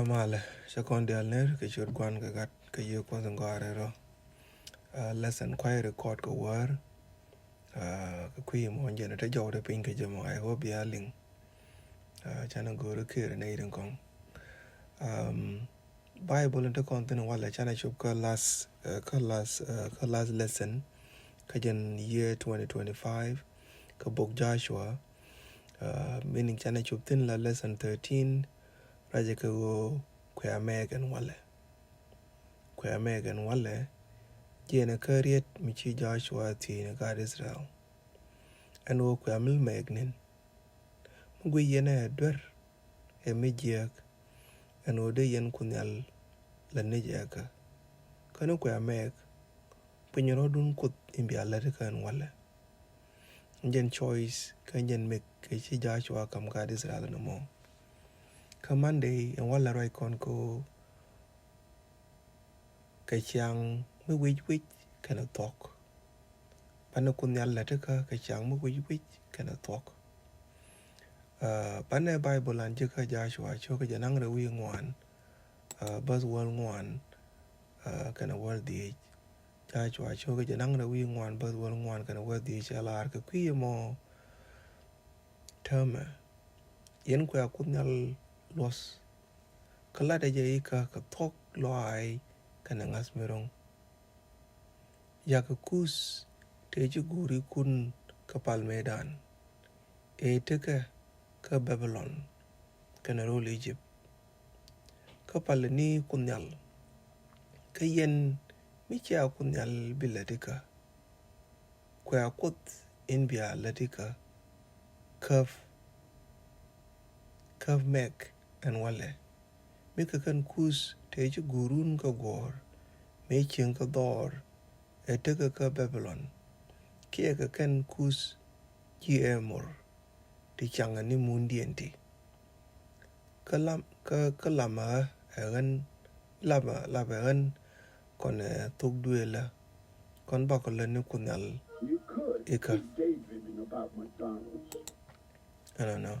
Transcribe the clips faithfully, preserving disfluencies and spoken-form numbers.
Malɛ, cä kɔn diaal ner kɛ ciöt Gua̱n kɛ Gat kɛ Yiëë Kuɔth in gɔaa rɛl rɔ. Lesson kuay record kɛ wäär. Kɛ kui̱ mɔ jɛn te jɔwdɛ piny kɛ jɛ mɔ, I hope bia liŋ. Canɛ go̱o̱rä kiɛɛr nɛ irin kɔŋ. Bible in te kɔn thin walɛ canɛ cop kä last, kä last, kä last lesson kä jɛn year twenty twenty-five kä bok Joshua. Meaning canɛ cop thin la lesson thirteen, rajɛ kɛ ɣöö kuɛ mɛɛk ɛn walɛ. Kuɛ mɛɛk ɛn walɛ, jiɛnɛ kä riet mi ci Joshua thiec ni gaat Israel. Ɛn ɣöö kuɛ mil mɛɛk nin. Mi guic yɛn ɛ duer ɛ mi jiääk, ɛn ɣöö dee yɛn Kuoth Nhial lät ni jɛ kä. Kä ni kuɛ mɛɛk, piny rɔ̱dun Kuoth in bia lät kä ɛn walɛ. Jɛn choice kä jɛn mɛk kɛ ci Joshua kam gaat Israel ni mɔ. Kä Monday in walɛ ruac kɔn ko kɛ ciaŋ mi wic wic kɛnɛ thuɔk. Banɛ Kuoth Nhial lät kä kɛ ciaŋ mi wic wic kɛnɛ thuɔk. Banɛ Bible an ji̱ kä Joshua cio̱kä jɛ naŋ rɛw wi̱i̱ ŋuan, bäth wäl ŋuan kɛnɛ wäl dhiec. Joshua cio̱kä jɛ naŋ rɛw wi̱i̱ ŋuan bäth wäl ŋuan kɛnɛ wäl dhiec, cɛ lar kɛ kui̱ mɔ. Täämɛ, yɛn kuɛ Kuoth Nhial luɔth, kä latdɛ jɛ ikä kɛ thuɔk lɔaac kɛnɛ ŋa̱th mi ro̱ŋ. Yakɛ kuth tëë ci guurikun kä pal mëëdan, ëë tekɛ kä Babilon kɛnɛ rööl Egypt. Kä palɛ ni Kuoth Nhial, kä yɛn mi cia Kuoth Nhial bi lät ikä. Kuɛ Kuoth in bia lät ikä käp, käp mɛk ɛn walɛ. Mi kɛ kɛn kuth tëë ci guurun kä guɔ̱ɔ̱r, mëë cieŋ kä dhɔr ɛ tekɛ kä Babilon, kiɛ kɛ kɛn kuth ji̱ Amor ti caŋɛ ni mundiɛn ti. Kä lam, kä, kä lamɛ ɛ ɣän, lamɛ, lamɛ ɛ ɣän kɔnɛ thok duëëlä, kɔn bakɔ lät ni Kuoth Nhial ikä. Ɛnɔnɔ.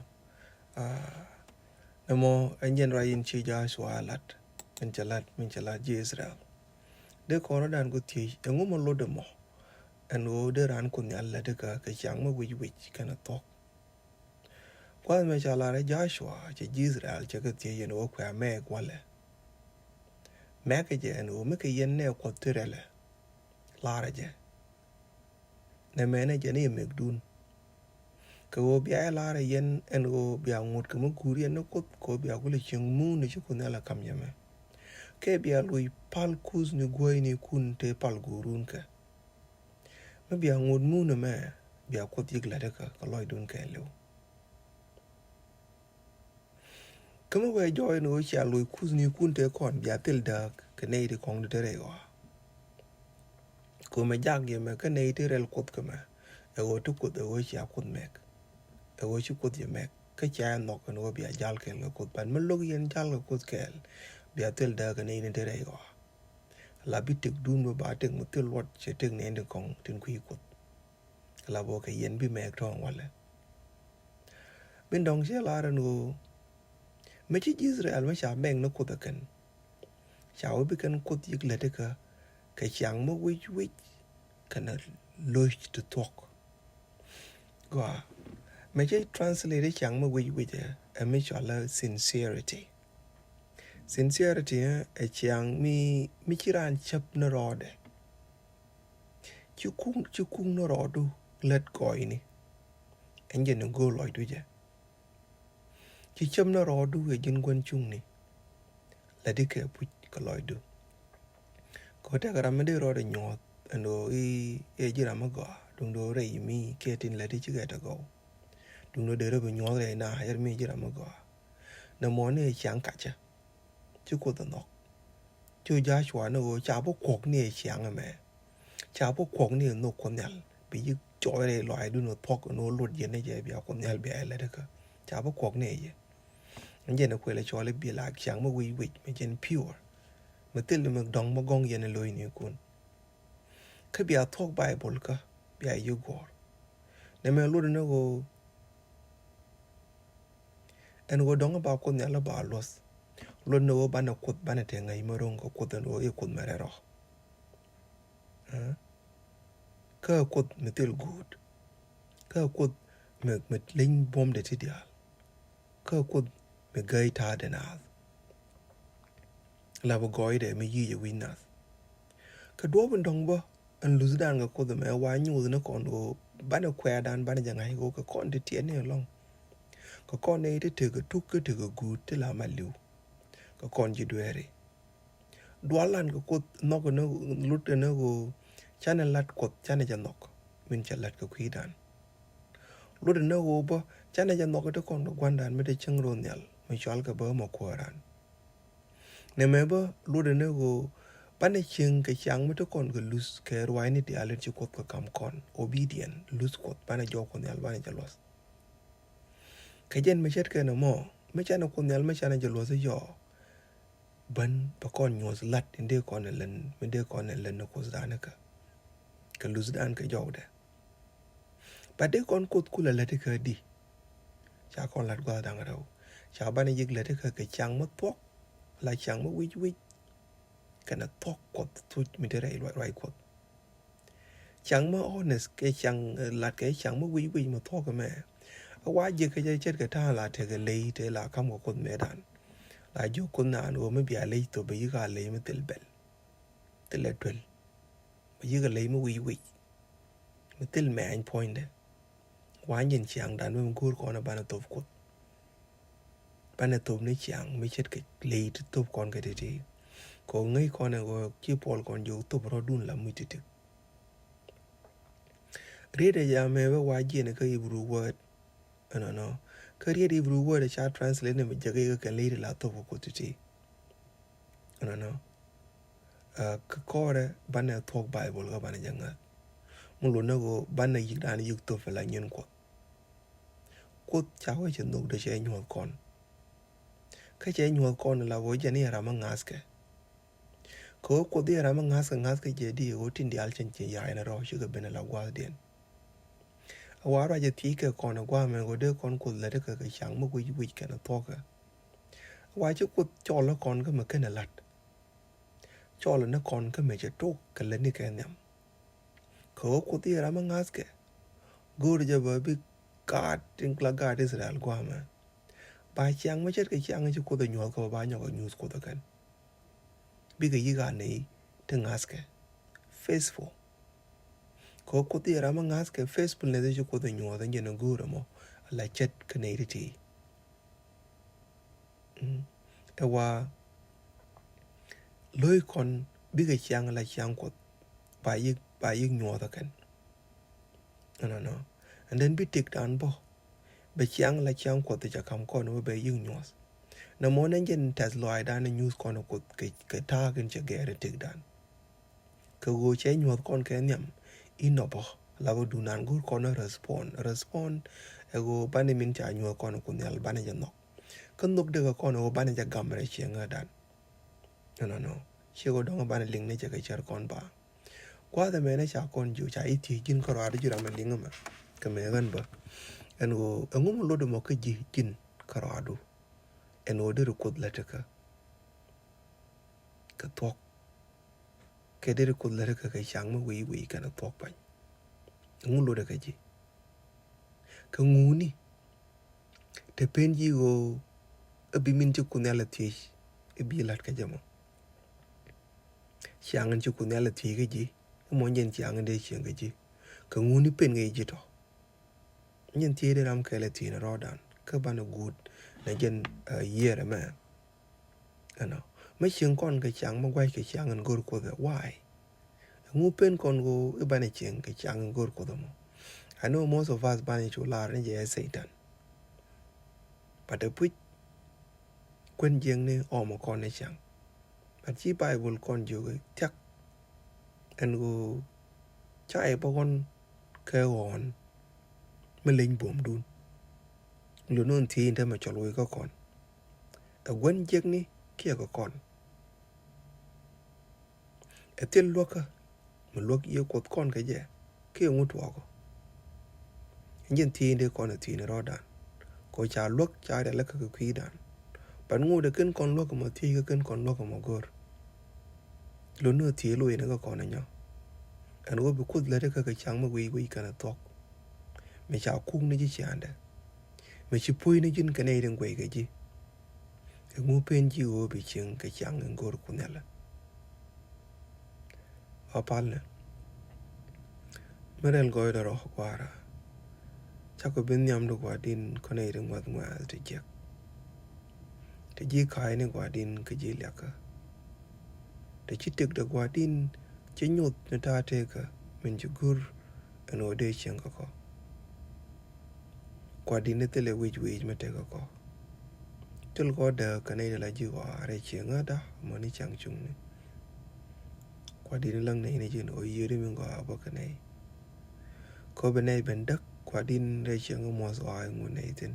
Nɛ mɔ ɛn jɛn ruac in ci Joshua lat, min cɛ lat, min cɛ lat ji̱ Israel. Dee kɔn rɔ̱dan ku thiec, ɛŋu mɔ lotdɛ mɔ? Ɛn ɣöö dee raan Kuoth Nhial lät ikä kɛ ciaŋ mi wic wic kɛnɛ thuɔk. Gua̱a̱th mɛ ca lar ɛ Joshua, cɛ ji̱ Israel cɛ kɛ thiec ɛn ɣöö kuɛ mɛɛk walɛ. Mɛɛkɛ jɛ ɛn ɣöö mi kɛ yɛn nɛ Kuɔth ti rɛlɛ, larɛ jɛ. Nɛ mɛnɛ jɛ ni yɛ mɛkdun. Kɛ ɣöö bia yɛ larɛ yɛn ɛn ɣöö bia ŋot kɛ mi guur yɛn ni Kuoth, kɛ ɣöö bia kulɛ cieŋ muun ni ci Kuoth Nhial ɛ kam yɛ mɛ. Kɛ bia loc pal kuth ni guäynikun tëë pal guurun kɛ. Mi bia ŋot muun ɛmɛ, bia Kuoth yik lät ikä kɛ lɔcdun kɛɛliw. Kä mi wee jɔɔc ni ɣöö cia loc kuthnikun tëë kɔn bia thil dääk kɛ nɛy ti kɔŋ ti te rɛy ɣɔaa. Kɛ ɣöö mɛ jak yɛ mɛ kä nɛy ti rɛl Kuoth kɛ mɛ, ɛ ɣöö ti Kuoth ɛ ɣöö cia Kuoth mɛk. Ɛ ɣöö ci Kuoth yɛ mɛk, kä cia yɛ nhɔk ɛn ɣöö bia jal kɛɛl kɛ Kuoth. Ban mi lo̱k yɛn jal kɛ Kuoth kɛɛl, bia thil dääk kɛ nɛy ti te rɛy ɣɔaa. La bi tëkdun bä ba tëk mi thil luɔt cɛ tëk nɛy ti kɔŋ tin kui̱ Kuoth. La bä kɛ yɛn bi mɛk tɔ̱ɔ̱ŋ walɛ. Min dɔ̱ŋ cɛ lar ɛn ɣöö mi ci ji̱ Israel mi ca mɛk ni Kuoth ɛ kɛn, ca wee bi kɛn Kuoth yik lät ikä kɛ ciaŋ mi wic wic kɛnɛ lo̱c ti thuɔ̱k. Gɔaa, mɛ ci translate ciaŋ mi wic wic ɛ, ɛ mi cɔalɛ sincerity. Sincerity ɛ ciaŋ mi, mi ci raan cäp ni rɔɔdɛ. Ci kuk, ci kuk ni rɔɔdu lät gɔɔyni. Ɛn jɛ ni go̱o̱r lɔcdu jɛ. Ci cäp ni rɔɔdu ɛ ji̱n gua̱n cuŋni. Läti kɛ puc kɛ lɔcdu. Kɛ ɣöö tɛkɛ ram mi dee rɔɔdɛ nyuɔ̱th ɛn ɣöö i̱ ɛ ji̱ ram mi gɔaa, duundɛ ɣöö rɛy mi kiɛ tin läti cikɛ tɛ gɔw. Duundɛ dee rɔ bi nyuɔ̱th rɛy na yɛr mi ji̱ ram mi gɔaa. Nɛ mɔ ni ɛ ciaŋ kacä. Ci Kuoth ɛ nhɔk. Ci Joshua ni ɣöö ca bi kuɔk ni ɛ ciaŋ ɛmɛ. Ca bi kuɔk ni ɛ nhök Kuoth Nhial. Bi ji̱ cɔɔc rɛy lɔaacdun ɛ thuɔ̱k ɛn ɣöö luɔt yɛn ni jɛ bia Kuoth Nhial bia ɛ lät ikä. Ca bi kuɔk ni ɛ jɛ. Ɛn jɛn ɛ kuël ɛ cɔɔl i̱ bi la ciaŋ mi wic wic mi jɛn pure. Mi thil mi dɔ̱ŋ mi gɔ̱ŋ yɛn ɛ lo̱cnikun. Kä bia thuɔ̱k Baibol kä bia yi guɔ̱ɔ̱r. Nɛ mɛ luɔt ni ɣöö ɛn ɣöö dɔ̱ŋ ba Kuoth Nhial ba luɔth. Luɔt ni ɣöö banɛ Kuoth banɛ te ŋäc mi ro̱ŋ kɛ Kuoth ɛn ɣöö i̱ Kuoth mi rɛl rɔ. Kä Kuoth mi thil guut. Kä Kuoth mi, mi leny buɔ̱mdɛ ti diaal. Kä Kuoth mi gäi ta̱a̱dɛ naath. La bi gɔɔydɛ mi yic ɛ wi̱c nath. Kɛ duɔ̱ɔ̱p in dɔ̱ŋ bä ɛn luthdan kɛ Kuoth ɛmɛ wa nyuuth ni kɔn ɣöö banɛ kuɛɛdan banɛ jɛ ŋa̱c ɣöö kɛ kɔn ti tiɛɛni ɛlɔ̱ŋ. Kɛ kɔn nɛy ti tekɛ tuk kä tekɛ guut ti la ma li̱w. Kɛ kɔn ji̱ dueeri. Dualan kɛ Kuoth nhɔk ni, lut ni ɣöö canɛ lat Kuɔth canɛ jɛ nhɔk min cɛ lat kɛ kui̱dan. Lut ni ɣöö bä canɛ jɛ nhɔk ti kɔn kɛ gua̱ndan mi te cieŋ ro̱o̱ nhial mi cɔal kɛ bä mɔ kuääran. Nɛmɛ bä lut ni ɣöö banɛ cieŋ kɛ ciaŋ mi te kɔn kɛ luth kɛ ruaacni diaal in ci Kuoth kɛ ka̱m kɔn, obedient, luth Kuɔth, banɛ jɔɔk Kuoth nhial banɛ jɛ luɔth. Kɛ jɛn mi ce̱tkɛ nɔmɔ mi canɛ Kuoth nhial mi canɛ jɛ luɔth i̱ yɔɔ. Bän bä kɔn nyuɔth lat in dee kɔn ɛ län, mi dee kɔn ɛ län ni Kuothdan kä kɛ luthdan kɛ jɔwdɛ. Ba dee kɔn Kuoth kulɛ lät ikä di. Ca kɔn lat gua̱th da̱ŋ rɛw. Ca banɛ yik lät ikä kɛ ciaŋ mi thuɔ̱k, la ciaŋ mi wi̱c wi̱c. Kɛnɛ thuɔ̱k Kuɔth thuc mi dee rɛy ruac Kuɔth. Ciaŋ mi honest kɛ ciaŋ, eh, lat kɛ ciaŋ mi wi̱c wi̱c mi thuɔ̱k ɛmɛ. A wa jiɛ kɛ jɛ ce̱tkɛ ta̱a̱ la tekɛ ley te la ka̱m kɛ Kuoth mëëdan. La jiök Kuoth naan ɣöö mi bia ley thop bɛ yik a ley mi thil bɛl. Thilɛ tuel. Bɛ yik a ley mi wi̱c wi̱c. Mi thil mɛɛny puɔ̱nydɛ. Wa nyin ciaŋdan mi go̱o̱r kɔn a banɛ thop Kuoth. Banɛ thop ni ciaŋ mi ce̱tkɛ ley ti thop kɔn kɛ ti̱ti̱. Kɛ ɣöö ŋäc kɔn ɛ ɣöö ci Puɔl kɔn jiök thop rɔ̱dun la muc ti̱ti̱. Riet ɛ jam ɛ bä wa jiɛn kä Hebrew word. Ɛnɔnɔ. Kä riet Hebrew word ɛ ca translate ni mi jɛ kɛ kɛn ley ti la thop kɛ Kuoth ti̱ti̱. Ɛnɔnɔ. Ɛ, kä kɔrɛ banɛ thuɔ̱k Bible kä banɛ jɛ ŋa̱th. Mi lot ni ɣöö banɛ yikdan yik thop ɛ la nyin Kuɔth. Kuoth ca wee cɛ nhök dee cɛ nyuɔth kɔn. Kä cɛ nyuɔth kɔn la ɣöö jɛn i̱ ram mi ŋa̱thkɛ. Kɛ ɣöö Kuoth i̱ ram mi ŋa̱thkɛ ŋa̱thkɛ jɛ di ɣöö tin diaal cɛn ci ya̱a̱ in rɔ̱ cikɛ ben ala gua̱a̱thdiɛn. A wa ruac ɛ thiec kɛ kɔn ɛ gua̱a̱mɛ ɣöö dee kɔn Kuoth lät kɛ kɛ ca̱ŋ mi wi̱c wi̱c kɛn ɛ thuɔ̱kɛ. A wa ci Kuoth cɔl ɛ kɔn kä mi ken ɛ la̱t. Cɔl ɛ ni kɔn kä mi cɛ tok kɛ lät ni kɛ nhiam. Kɛ ɣöö Kuoth i̱ ram mi ŋa̱thkɛ. Go̱o̱r jɛ bä bi gaat tin la gaat Israel gua̱a̱mɛ. Ba ciaŋ mi ce̱tkɛ ciaŋ ci Kuoth ɛ nyuɔ̱th kɛ bä ba nyɔk ɛ nyuuth Kuoth ɛ kɛn. Bikɛ yik a nɛy ti ŋa̱thkɛ. Faithful. Kɛ ɣöö Kuoth i̱ ram mi ŋa̱thkɛ faithfulness ci Kuoth ɛ nyuɔ̱th ɛn jɛn ɛ go̱o̱r ɛmɔ. Ala ce̱t kä nɛy ti ti. Mm. Ɛ wa lo̱c kɔn bikɛ ciaŋ la ciaŋ Kuɔth. Ba yik, ba yik nyuɔ̱th ɛ kɛn. Ɛnɔnɔ. And then bi tëkdan bä. Bɛ ciaŋ la ciaŋ Kuɔth ca ka̱m kɔn wä bɛ yik nyuɔ̱th. Nɛ mɔ nɛ jɛn tɛth lɔaacdan nyuuth kɔn Kuoth kɛ, kɛ ta̱a̱ kɛn cɛ gɛɛr tëkdan. Kɛ ɣöö cɛ nyuɔ̱th kɔn kɛ nhiam inɔ bä. La bä dunan go̱o̱r kɔn respond. Respond ɛ ɣöö banɛ min ca nyuɔ̱th kɔn Kuoth Nhial banɛ jɛ nhɔk. Kä nhök dee kɛ kɔn ɣöö banɛ jɛ gam rɛy cieŋädan. Ɛnɔnɔ. Ciɛ ɣöö dɔ̱ŋ banɛ liŋ ni cɛ kɛ cär kɔn ba. Gua̱a̱th ɛmɛ ni ca kɔn jiök ca i̱ thiec ji̱n kärɔaadu ji̱ ram ɛ liŋ ɛmɛ. Kɛ mɛ ɣän bä. Ɛn ɣöö ɛŋu mi lot ɛmɔ kä ji̱ ji̱n kärɔaadu. Ɛn ɣöö deri Kuoth lät kä kɛ thuɔ̱k. Kɛ deri Kuoth lät kä kɛ ca̱ŋ mi wi̱i̱ wi̱i̱ kɛn ɛ thuɔ̱k pa̱ny. Ɛŋu lotdɛ kä ji̱. Kɛ ŋuni. Te pen ji̱ ɣöö ɛ bi min ci Kuoth Nhial ɛ thiec ɛ bi la̱t kä jɛ mɔ. Ciaŋ in ci Kuoth Nhial ɛ thiec kä ji̱. Ɛ mɔ jɛn ciaŋ in dee cieŋ kä ji̱. Kɛ ŋuni pen kɛ ji̱ tɔ. Jɛn thiec dee ram kɛɛl ɛ thiec ni rɔɔdan. Kä banɛ guut nɛ jɛn, ɛ, yiëër ɛmɛ. Ɛnɔ. Mi cieŋ kɔn kɛ ciaŋ mi gua̱c kɛ ciaŋ in go̱r Kuoth ɛ. Why? Ɛŋu pen kɔn ɣöö i̱ banɛ cieŋ kɛ ciaŋ in go̱r Kuoth ɛmɔ. I know most of us banɛ cu lar ni jɛ ɛ Satan. But ɛ puc kuën jiɛŋni ɔmɔ kɔn ni ciaŋ. But ci Bible kɔn jiök i̱ thiak. Ɛn ɣöö ca i̱ bä ɣɔn kɛ ɣɔn mi leny buɔ̱mdun. Luɔt ni ɣän thiec in te mɛ cɔl wec kä kɔn. Ɛ gua̱n jiäkni kiɛ kɛ kɔn. Ɛ thil luäkä mi luäk Yiëë Kuɔth kɔn kɛ jɛ kiɛ ŋu tuɔɔkä. Ɛn jɛn thiec in dee kɔn ɛ thiec ni rɔɔdan. Kɛ ɣöö ca luäk ca rialikä kɛ kui̱dan. But ŋot ɛ ken kɔn luäk ɛmɔ thiec kä ken kɔn luäk ɛmɔ go̱r. Lon ni thiec loc ni kä kɔn ɛ nyɔ. Ɛn ɣöö bi Kuoth lät kä kɛ ca̱ŋ mi guic guic kɛnɛ thuɔ̱k. Mi ca kuk ni ji̱ ciaaŋdɛ. Mi ci puɔ̱ny ni ji̱n kɛ nɛy tin guic kɛ ji̱. Ɛŋu pen ji̱ ɣöö bi cieŋ kɛ ca̱ŋ in go̱r Kuoth Nhial ɛ? A palnɛ. Mi rɛl gɔɔydɛ rɔ Gua̱a̱ra. Cakɔ bi nhiamdu Gua̱a̱din kɔnɛ iti ŋuath ŋuath ti jiɛk. Ti ji̱ ka̱a̱cni Gua̱a̱din kä ji̱ liakä. Ti ci tëkdɛ Gua̱a̱din ci nyuth ni ta̱a̱ tekä min ci go̱r ɛn ɣöö dee cieŋ kä kɔ. Gua̱a̱din ni thilɛ wi̱c wi̱c mi tekä kɔ. Thil kɔ dääk kɛ nɛy ti la ji̱ ɣɔaa rɛy cieŋäda mɔ ni cäŋ cuŋni. Gua̱a̱din ni läŋ nɛy ni ji̱n ɣöö yiëëdi mi gɔaa bä kɛ nɛy. Kɔ bi nɛy ben däk Gua̱a̱din rɛy cieŋä muɔ̱th ɣɔaa iŋu nɛy thi̱n.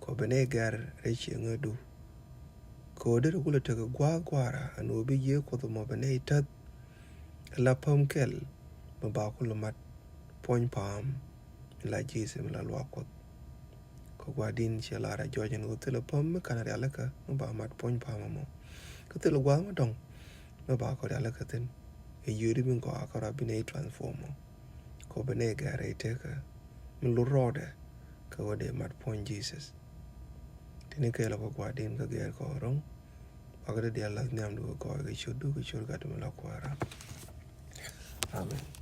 Kɔ bi nɛy gɛr rɛy cieŋädu. Kɛ ɣöö derɛ kulɛ tekɛ gua̱a̱th Gua̱a̱ra ɛn ɣöö bi Yiëë Kuɔth mɔ bi nɛy täth. La päm kɛl mi ba kulɛ mat puɔ̱ny pa̱a̱m. Mi la Jesus mi la luaak Kuɔth. Kɛ Gua̱a̱din ciɛ lar a jɔɔc ɛn ɣöö thilɛ päm mi ka̱n rialikä mi ba mat puɔ̱ny pa̱a̱m ɛmɔ. Kä thilɛ gua̱a̱th mi dɔ̱ŋ mi ba kɔ rialikä thi̱n. Ɛ yiëëdi mi gɔaa kärɔa bi nɛy transform ɔ. Kɔ bi nɛy gɛr rɛy tekä mi lut rɔɔdɛ kɛ ɣöö dee mat puɔ̱ny Jesus. Tini kɛɛl kɔ Gua̱a̱din kä gɛr kɔ ro̱ŋ. Bakɛ di diaal lath nhiamdu kɛ gɔɔy kɛ ciötdu kɛ ciöt Gat mi la Kuäärä. Amen.